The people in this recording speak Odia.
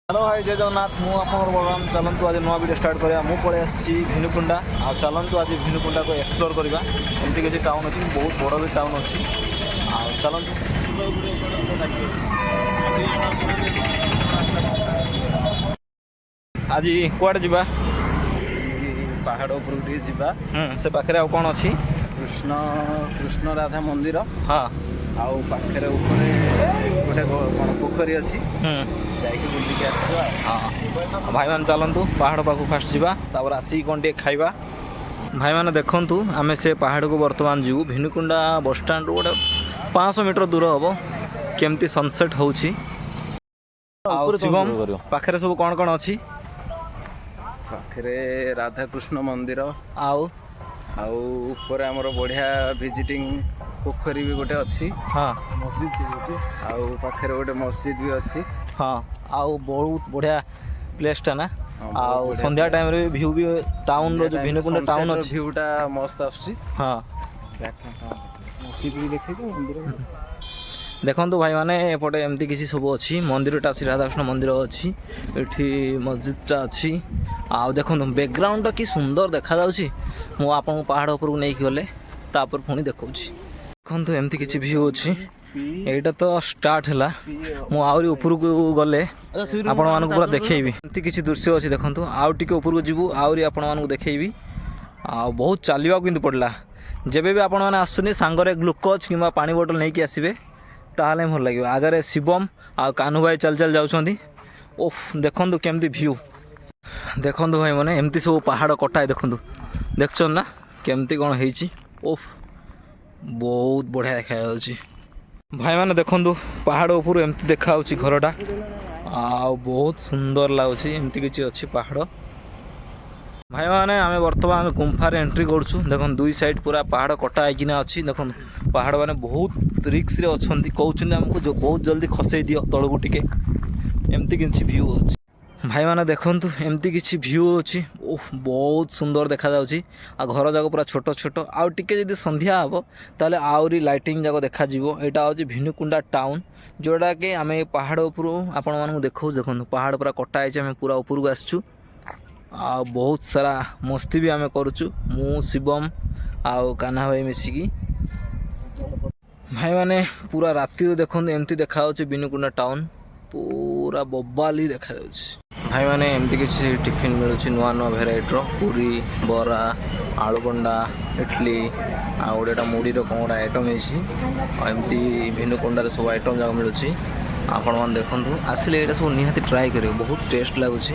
ହ୍ୟାଲୋ ଭାଇ, ଜୟ ଜଗନ୍ନାଥ। ମୁଁ ଆପଣଙ୍କର ବଳରାମ। ଚାଲନ୍ତୁ, ଆଜି ନୂଆ ଭିଡ଼ିଓ ଷ୍ଟାର୍ଟ କରିବା। ମୁଁ ପଳେଇ ଆସିଛି ଭିନୁକୁଣ୍ଡା। ଆଉ ଚାଲନ୍ତୁ, ଆଜି ଭିନୁକୁଣ୍ଡାକୁ ଏକ୍ସପ୍ଲୋର କରିବା। ଏମିତି କିଛି ଟାଉନ୍ ଅଛି, ବହୁତ ବଡ଼ ବି ଟାଉନ୍ ଅଛି। ଆଉ ଚାଲନ୍ତୁ। ଆଜି କୁଆଡ଼େ ଯିବା? ପାହାଡ଼ ଉପରକୁ ଟିକେ ଯିବା। ସେ ପାଖରେ ଆଉ କ'ଣ ଅଛି? କୃଷ୍ଣ କୃଷ୍ଣ ରାଧା ମନ୍ଦିର। ଆଉ ପାଖରେ ଉପରେ ଗୋଟେ କ'ଣ ପୋଖରୀ ଅଛି। ଯାଇକି ବୁଲିକି ଆସିବା ଆଉ। ହଁ ଭାଇମାନେ, ଚାଲନ୍ତୁ, ପାହାଡ଼ ପାଖକୁ ଫାଷ୍ଟ ଯିବା, ତାପରେ ଆସିକି କ'ଣ ଟିକେ ଖାଇବା। ଭାଇମାନେ ଦେଖନ୍ତୁ, ଆମେ ସେ ପାହାଡ଼କୁ ବର୍ତ୍ତମାନ ଯିବୁ। ଭିନୁକୁଣ୍ଡା ବସଷ୍ଟାଣ୍ଡରୁ ଗୋଟେ 500 ମିଟର ଦୂର ହେବ। କେମିତି ସନସେଟ୍ ହେଉଛି। ଆଉ ଶିବମ, ପାଖରେ ସବୁ କ'ଣ କ'ଣ ଅଛି? ପାଖରେ ରାଧାକୃଷ୍ଣ ମନ୍ଦିର। ଆଉ? ଆଉ ଉପରେ ଆମର ବଢ଼ିଆ ଭିଜିଟିଂ ପୋଖରୀ ବି ଗୋଟେ ଅଛି। ଆଉ ପାଖରେ ଗୋଟେ ମସଜିଦ୍ ବି ଅଛି। ହଁ, ଆଉ ବହୁତ ବଢ଼ିଆ ପ୍ଲେସ୍ଟା ନା? ହଁ, ବହୁତ ଆଉ ବଢ଼ିଆ ସନ୍ଧ୍ୟା place। ଟାଇମ୍ରେ ବି ଭ୍ୟୁ ବି, ଟାଉନର ଯେଉଁ ଭିନୁକୁଣ୍ଡା ଟାଉନ୍ ଅଛି, ଭିଉଟା ମସ୍ତ ଆସୁଛି। ମସଜିଦ୍ ବି ଦେଖେଇବ, ମନ୍ଦିର। ଦେଖନ୍ତୁ ଭାଇମାନେ, ଏପଟେ ଏମିତି କିଛି ସବୁ ଅଛି। ମନ୍ଦିରଟା ଅଛି, ରାଧାକୃଷ୍ଣ ମନ୍ଦିର ଅଛି ଏଠି, ମସଜିଦଟା ଅଛି। ଆଉ ଦେଖନ୍ତୁ, ବ୍ୟାକଗ୍ରାଉଣ୍ଡଟା କି ସୁନ୍ଦର ଦେଖାଯାଉଛି। ମୁଁ ଆପଣଙ୍କୁ ପାହାଡ଼ ଉପରକୁ ନେଇକି ଗଲେ ତାପରେ ପୁଣି ଦେଖାଉଛି। ଦେଖନ୍ତୁ, ଏମିତି କିଛି ଭ୍ୟୁ ଅଛି। ଏଇଟା ତ ଷ୍ଟାର୍ଟ ହେଲା। ମୁଁ ଆହୁରି ଉପରକୁ ଗଲେ ଆପଣମାନଙ୍କୁ ପୁରା ଦେଖେଇବି। ଏମିତି କିଛି ଦୃଶ୍ୟ ଅଛି, ଦେଖନ୍ତୁ। ଆଉ ଟିକେ ଉପରକୁ ଯିବୁ, ଆହୁରି ଆପଣମାନଙ୍କୁ ଦେଖେଇବି। ଆଉ ବହୁତ ଚାଲିବାକୁ କିନ୍ତୁ ପଡ଼ିଲା। ଯେବେ ବି ଆପଣମାନେ ଆସୁଛନ୍ତି, ସାଙ୍ଗରେ ଗ୍ଲୁକୋଜ୍ କିମ୍ବା ପାଣି ବୋଟଲ ନେଇକି ଆସିବେ, ତାହେଲେ ଭଲ ଲାଗିବ। ଆଗରେ ଶିବମ ଆଉ କାହ୍ନୁ ଭାଇ ଚାଲି ଚାଲି ଯାଉଛନ୍ତି। ଓଫ୍, ଦେଖନ୍ତୁ କେମିତି ଭ୍ୟୁ। ଦେଖନ୍ତୁ ଭାଇମାନେ, ଏମିତି ସବୁ ପାହାଡ଼ କଟାଏ। ଦେଖନ୍ତୁ, ଦେଖୁଛନ୍ତି ନା କେମିତି କ'ଣ ହେଇଛି? ଓଫ୍, ବହୁତ ବଢ଼ିଆ ଦେଖାଯାଉଛି। ଭାଇମାନେ ଦେଖନ୍ତୁ, ପାହାଡ଼ ଉପରୁ ଏମିତି ଦେଖାଯାଉଛି ଘରଟା। ଆଉ ବହୁତ ସୁନ୍ଦର ଲାଗୁଛି। ଏମିତି କିଛି ଅଛି ପାହାଡ଼। ଭାଇମାନେ, ଆମେ ବର୍ତ୍ତମାନ ଗୁମ୍ଫାରେ ଏଣ୍ଟ୍ରି କରୁଛୁ। ଦେଖନ୍ତୁ, ଦୁଇ ସାଇଡ଼୍ ପୁରା ପାହାଡ଼ କଟା ହେଇକିନା ଅଛି। ଦେଖନ୍ତୁ, ପାହାଡ଼ ମାନେ ବହୁତ ରିସ୍କରେ ଅଛନ୍ତି। କହୁଛନ୍ତି ଆମକୁ ବହୁତ ଜଲ୍ଦି ଖସେଇ ଦିଅ ତଳକୁ ଟିକେ। ଏମିତି କିଛି ଭ୍ୟୁ ଅଛି। ଭାଇମାନେ ଦେଖନ୍ତୁ, ଏମିତି କିଛି ଭ୍ୟୁ ଅଛି। ଓଃ, ବହୁତ ସୁନ୍ଦର ଦେଖାଯାଉଛି। ଆଉ ଘର ଯାକ ପୁରା ଛୋଟ ଛୋଟ। ଆଉ ଟିକେ ଯଦି ସନ୍ଧ୍ୟା ହେବ, ତାହେଲେ ଆହୁରି ଲାଇଟିଂ ଯାକ ଦେଖାଯିବ। ଏଇଟା ହେଉଛି ଭିନୁକୁଣ୍ଡା ଟାଉନ୍, ଯେଉଁଟାକି ଆମେ ଏ ପାହାଡ଼ ଉପରୁ ଆପଣମାନଙ୍କୁ ଦେଖାଉଛୁ। ଦେଖନ୍ତୁ, ପାହାଡ଼ ପୁରା କଟା ହେଇଛି। ଆମେ ପୁରା ଉପରକୁ ଆସିଛୁ ଆଉ ବହୁତ ସାରା ମସ୍ତି ବି ଆମେ କରୁଛୁ, ମୁଁ, ଶିବମ ଆଉ କାହ୍ନା ଭାଇ ମିଶିକି। ଭାଇମାନେ, ପୁରା ରାତିରୁ ଦେଖନ୍ତୁ, ଏମିତି ଦେଖାଯାଉଛି ବିନୁକୁଣ୍ଡା ଟାଉନ୍। ପୁରା ବବାଲି ଦେଖାଯାଉଛି। ଭାଇମାନେ, ଏମିତି କିଛି ଟିଫିନ୍ ମିଳୁଛି, ନୂଆ ନୂଆ ଭେରାଇଟିର ପୁରୀ, ବରା, ଆଳୁବଣ୍ଡା, ଇଡ଼ଲି। ଆଉ ଗୋଟେ ଏଇଟା ମୁଢ଼ିର କ'ଣ ଗୋଟେ ଆଇଟମ୍ ହେଇଛି। ଆଉ ଏମିତି ଭିନୁକୁଣ୍ଡାରେ ସବୁ ଆଇଟମ୍ ଯାକ ମିଳୁଛି। ଆପଣମାନେ ଦେଖନ୍ତୁ, ଆସିଲେ ଏଇଟା ସବୁ ନିହାତି ଟ୍ରାଏ କରିବେ। ବହୁତ ଟେଷ୍ଟ ଲାଗୁଛି।